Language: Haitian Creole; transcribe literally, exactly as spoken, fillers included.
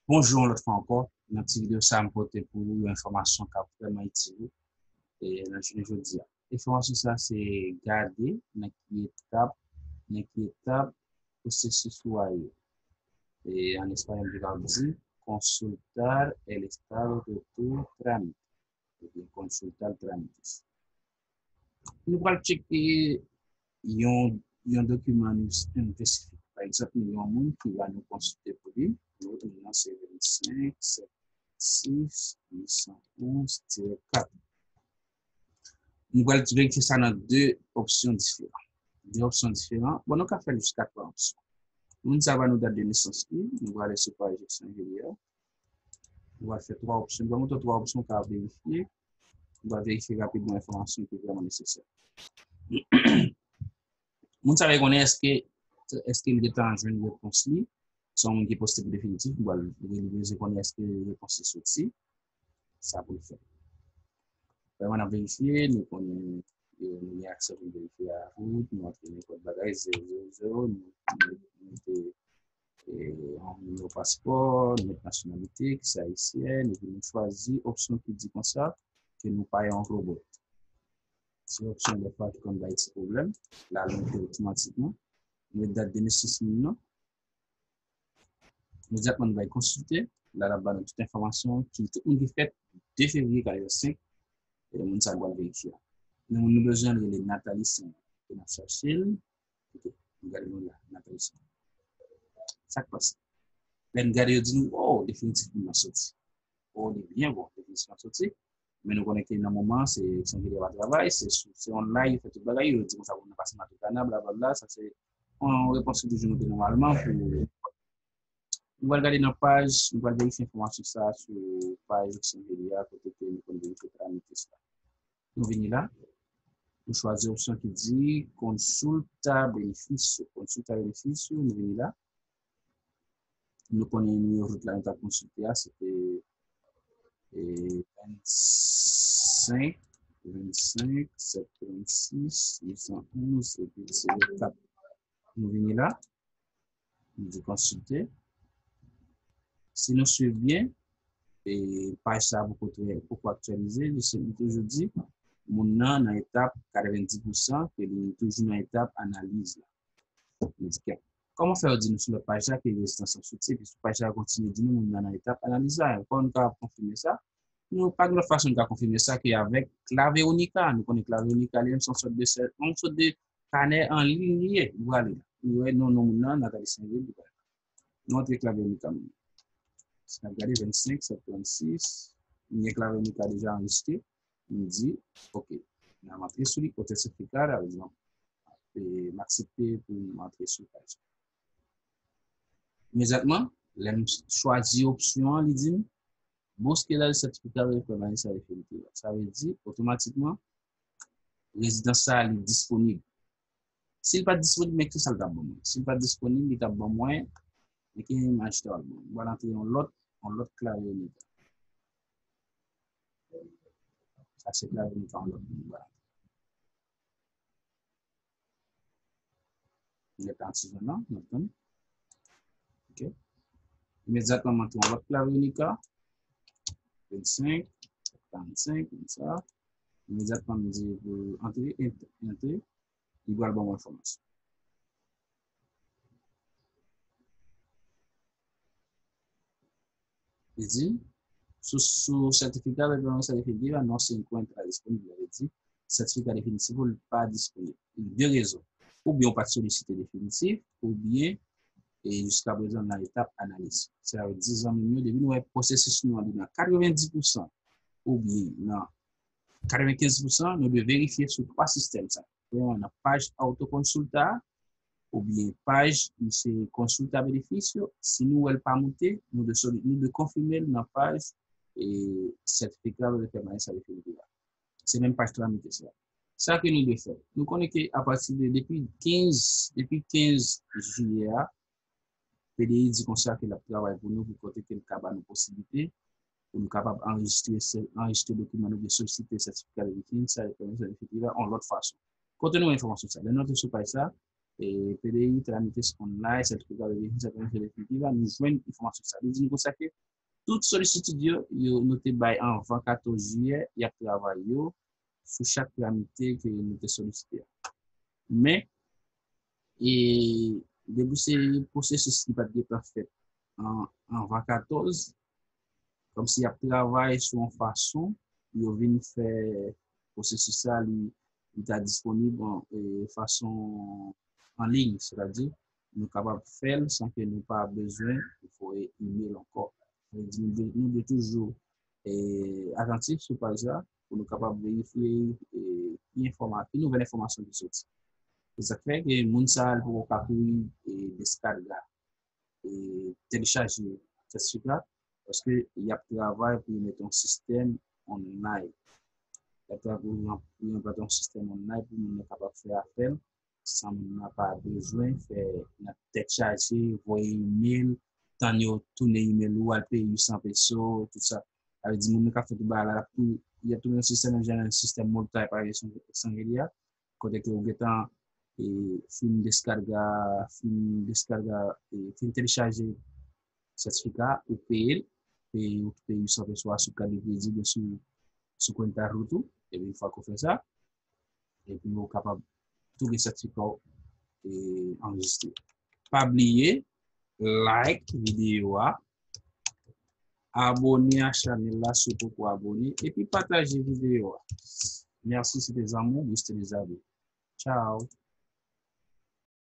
Bonjou yon lòt fwa ankò. Nan ti videyo sa a, m pote pou ou yon enfòmasyon k ap vrèman itil ou e nan jounen jodi a. Enfòmasyon sa a se gade nan ki etap, nan ki etap pwosesis ou a ye. E an espayòl, yo ka di consultar el estado de tu trámite. Ebyen, consultar trámites. Nou pral tcheke yon, yon dokiman nou espesifik. Pa egzanp, nou gen yon moun ki ba nou konsilte pou li. Nou, nou nan se vennsenk, sèt, sis, uit san onz, tirè kat. Nou pral verifye sa nan de opsyon diferan. De opsyon diferan. Bon, nou ka fè l jiska twa opsyon. Moun sa ba nou dat de nesans li. Nou prale sou paj Extranjeria. Nou va fè twa opsyon. Nou va montre twa opsyon ou ka verifye. Nou va verifye rapidman enfòmasyon ki vrèman nesesè. Moun sa vle konnen èske, èske li gentan jwenn repons li. Se yon moun ki poste pou definitif, nou pral rele, bezwen konnen èske repons li soti. Sa pou l fè. Vrèman, n ap verifye, nou konnen, e, nou gen aksè pou n verifye a vout, nou antre nenpòt bagay, zewo zewo zewo, nou, nou, nou mete e, yon nimewo paspò, nou met nasyonalite, ki se ayisyèn, epi nou chwazi opsyon ki di konsa ke nou pa yon robòt. Se opsyon dèfwa ki konn bay ti pwoblèm, la l monte otomatikman. Nou met dat de nesans moun nan. Imedyatman nou bay konsilte, la l ap ba nou tout enfòmasyon ki tout moun ki fèt de fevriye katrevensenk, e moun sa nou pral verifye a. Men moun nou bezwen an rele Nathalie Saint, ke n ap chache l, Ok, nou gade nou la, n ap reyisi. Sa k pase? Lè n gade, yo di nou, oh, definitif moun nan soti. Oh, li byen bon, definitif lan soti. Men nou konnen ke nan moman, se Extranjeria pa travay, se sou, se online, yo fè tout bagay, yo di konsa moun nan pase Matrikana, blablabla, sa se yon repons ki toujou monte nòmalman pou Nou pral gade nan paj, nou pral verifye enfòmasyon sa a sou paj Extranjeria kote ke nou konn verifye tramite sa. Nou vini la, nou chwazi opsyon ki di Consulta Beneficio. Consulta Beneficio, nou vini la. Nou konnen nimewo vout la nou t ap konsilte a, se te e, vennsenk, vennsenk, sèt trannsis, uit san onz, epi se kat. Nou vini la. Nou di konsilte. Si nou swiv byen, e paj sa a poko trè, poko aktyalize, li se, li toujou di moun nan nan etap katrevenndis pousan, ke li toujou nan etap analiz la. Li di ke, kòman fè yo di nou sou lòt paj la ke rezidans lan soti, epi sou paj la yo kontinye di nou moun nan nan etap analiz la? Kòman nou kapab konfime sa? Nou pa gen lòt fason nou ka konfime sa ke avèk Claveónica. Nou konnen Claveónica li menm se yon sòt de sè-, yon sòt de kanè an liy li ye. Nou prale la. Nou wè non, non moun nan, Nathalie Saint-Gilles, nou prale la. Nou antre Claveónica nou. Si n ap gade vennsenk, sèt trannsis, nou gen Claveónica deja anrejistre. Nou di, ok, n ap antre sou li, autentificar, sa vle di, e, m aksepte pou m antre sou paj la. Imedyatman, lè m chwazi opsyon an, li di m, búsqueda del certificado de permanencia definitiva. Sa vle di, otomatikman, rezidans sa a, li disponib. Si l pa t disponib, men ki sa l t ap ban mwen? Si l pa t disponib, li t ap ban mwen, men ki imaj li t ap ban mwen? Mwen antre yon lòt, yon lòt Claveónica. Sa se Claveónica yon lòt moun, vwala. Li gentan antre nan, nan tann. Ok. Imedyatman, m antre yon lòt Claveónica. Vennsenk, karannsenk, konsa. Imedyatman, m di pou antre, antre, li pral ban mwen enfòmasyon. Li di, su, su certificado de permanencia definitiva no se encuentra disponible. Li di, sètifika definitif ou li pa disponib. Pou de rezon. Oubyen ou pa t solisite definitif, oubyen, e jiska prezan nan etap analiz. Sa vle di, zanmi m yo, depi nou wè pwosesis nou an li nan katrevenndis pousan, oubyen nan katrevenkenz pousan, nou dwe verifye sou twa sistèm sa. Premyèman, nan paj Autoconsulta a, oubyen paj misye Consulta Beneficio, si nou wè l pa moute, nou dwe soli-, nou dwe konfime l nan paj, e, Certificado de Permanencia Definitiva. Se menm paj tramite sa. Sa ke nou dwe fè? Nou konnen ke apati de, depi kenz, depi kenz jiyè a, P D I di konsa ke l ap travay pou nou, pou kote ke l ka ba nou posiblite pou nou kapab anrejistre, anrejistre dokiman nou, oubyen solisite sètifika de rekinsa, de permanencia definitiva, yon lòt fason. Kote nou wè enfòmasyon sa? Lè nou antre sou paj sa, e, P D I, Tramites Online, Sètifika de Vini, Sètifika de Vini, nou jwenn enfòmasyon sa. Li di nou konsa ke tout solisitid yo, yo nou te bay anvan katòz jiyè, y ap travay yo sou chak tramite ke nou te solisite a. Men, e, depi se pwosesis ki pa t gentan fèt an, anvan katòz, kòmsi y ap travay sou yon fason pou yo vin fè pwosesis sa li, li ta disponib an, e, fason an liy, sètadi nou kapab fè l san ke nou pa bezwen voye imèl ankò. Sa vle di nou dwe, nou dwe toujou, e, atantif sou paj la pou nou kapab verifye, e, pi enfòma-, pi nouvèl enfòmasyon ki soti. Se sa k fè ke moun sa a li poko ka kouri, e, deskarga, e, telechaje sètifika, paske y ap travay pou yo mete yon sistèm online. Y ap travay pou yo, pou yo mete yon sistèm online pou moun nan kapab fè apèl san moun nan pa bezwen fè nan tèt chaje, voye imèl, tann yo tounen imèl ou, al peye uit san peso, tout sa. Sa vle di moun nan ka fè tout bagay la, y ap tou-, y ap tounen yon sistèm, yon sistèm multi-party Shangri-La, kote ke ou gentan, e, fin deskarga, fin deskarga, e, fin telechaje sètifika, ou peye l, peye, ou peye uit san peso a sou kat de kredi, oubyen sou, sou kwenta Ruutu, epi yon fwa ke w fè sa, epi ou kapab tou gen sètifika w, e, anrejistre. Pa bliye, like videyo a, abone a chanèl la si w poko abone, epi pataje videyo a. Mèsi, se te zanmi w, Mister Elizabeth. Tchao.